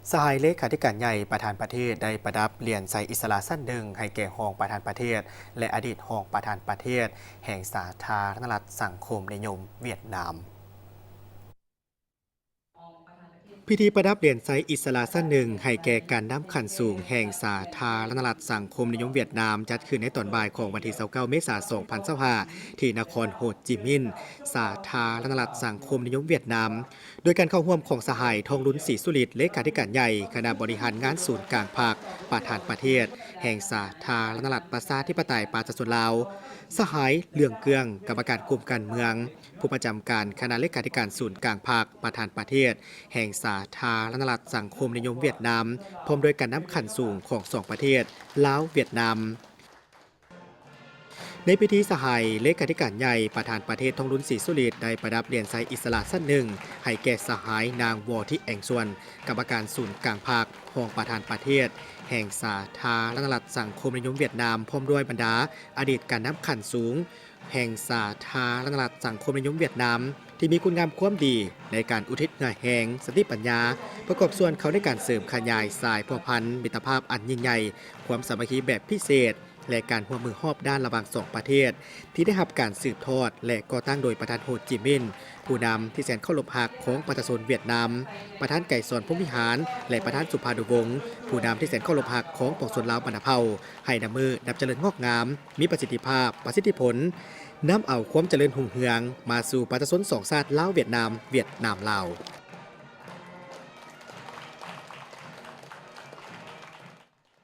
ສະຫາຍເລຂາທິການໃຫຍ່ປະທານປະເທດ ໄດ້ປະດັບຫຼຽນໄຊອິດສະຫຼະຊັ້ນໜຶ່ງ ໃຫ້ແກ່ຮອງປະທານປະເທດ ແລະ ອະດີດຮອງປະທານປະເທດ ແຫ່ງສາທາລະນະລັດສັງຄົມນິຍົມຫວຽດນາມ. ພິທີປະດັບຫຼຽນໄຊອິດສະຫຼະຊັ້ນໜຶ່ງ ໃຫ້ແກ່ການນຳຂັ້ນສູງແຫ່ງສາທາລະນະລັດສັງຄົມນິຍົມຫວຽດນາມ ຈັດຂຶ້ນໃນຕອນບ່າຍຂອງວັນທີຊາວເກົ້າ ເມສາ ສອງພັນຊາວຫ້າ ທີ່ນະຄອນໂຮຈິມິນ ສາທາລະນະລັດສັງຄົມນິຍົມຫວຽດນາມ. ໂດຍການເຂົ້າຮ່ວມຂອງສະຫາຍ ທອງລຸນ ສີສຸລິດ ເລຂາທິການໃຫຍ່ຄະນະບໍລິຫານງານສູນກາງພັກ ປະທານປະເທດ ແຫ່ງສາທາລະນະລັດປະຊາທິປະໄຕປະຊາຊົນລາວ, ສະຫາຍ ເຫຼືອງເກືອງ ກຳມະການກົມການເມືອງ ຜູ້ປະຈຳການຄະນະເລຂາທິການສູນກາງພັກ ປະທານປະເທດ ແຫ່ງສາທາລະນະລັດສັງຄົມນິຍົມຫວຽດນາມ ພ້ອມດ້ວຍການນຳຂັ້ນສູງຂອງສອງປະເທດ ລາວ-ຫວຽດນາມ. ໃນພິທີ ສະຫາຍເລຂາທິການໃຫຍ່ປະທານປະເທດ ທອງລຸນ ສີສຸລິດ ໄດ້ປະດັບຫຼຽນໄຊອິດສະຫຼະຊັ້ນໜຶ່ງ ໃຫ້ແກ່ສະຫາຍ ນາງ ວໍທິ ແອງຊວນ ກຳມະການສູນກາງພັກ ຮອງປະທານປະເທດ ແຫ່ງສາທາລະນະລັດສັງຄົມນິຍົມຫວຽດນາມ ພ້ອມດ້ວຍບັນດາອະດີດການນຳຂັ້ນສູງ ແຫ່ງສາທາລະນະລັດສັງຄົມນິຍົມຫວຽດນາມ ທີ່ມີຄຸນງາມຄວາມດີໃນການອຸທິດເຫື່ອແຮງ, ສະຕິປັນຍາ, ປະກອບສ່ວນເຂົ້າໃນການເສີມຂະຫຍາຍສາຍພົວພັນມິດຕະພາບອັນຍິ່ງໃຫຍ່, ຄວາມສາມັກຄີແບບພິເສດ ແລະ ການຮ່ວມມືຮອບດ້ານລະຫວ່າງສອງປະເທດ ທີ່ໄດ້ຮັບການສືບທອດ ແລະ ກໍ່ຕັ້ງໂດຍປະທານໂຮຈິມິນ ຜູ້ນຳທີ່ແສນເຄົາລົບຮັກຂອງປະຊາຊົນຫວຽດນາມ, ປະທານໄກສອນ ພົມວິຫານ ແລະ ປະທານສຸພານຸວົງ ຜູ້ນຳທີ່ແສນເຄົາລົບຮັກຂອງປວງຊົນລາວບັນດາເຜົ່າ ໃຫ້ນັບມື້ນັບຈະເລີນງອກງາມ, ມີປະສິດທິພາບ, ປະສິດທິຜົນ, ນຳເອົາຄວາມຈະເລີນຮຸ່ງເຮືອງມາສູ່ປະຊາຊົນສອງຊາດ ລາວ-ຫວຽດນາມ, ຫວຽດນາມ-ລາວ.